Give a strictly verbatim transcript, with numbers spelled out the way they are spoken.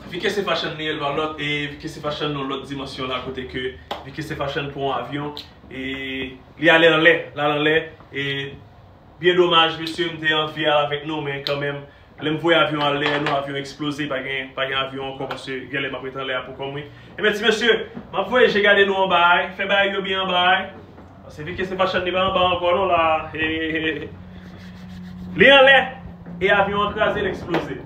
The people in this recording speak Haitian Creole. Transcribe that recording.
V K C Fashion li, el pa lòt, e V K C Fashion nan lòt dimansyon la, kote ke V K C Fashion pran yon avyon, e li ale anlè, l al anlè, e byen domaj, mesye, m te anvi al avèk nou, men kanmenm, lè m voye avyon anlè, nou avyon eksploze, pa gen, pa gen avyon ankò, paske genlè m ap ret anlè a pou kò m, wi. Ebyen, ti mesye, m ap voye je gade nou anba a, fè bagay yo byen anba a. Paske V K C Fashion li pa anba ankò, non, la. Li anlè, e avyon an kraze, l eksploze.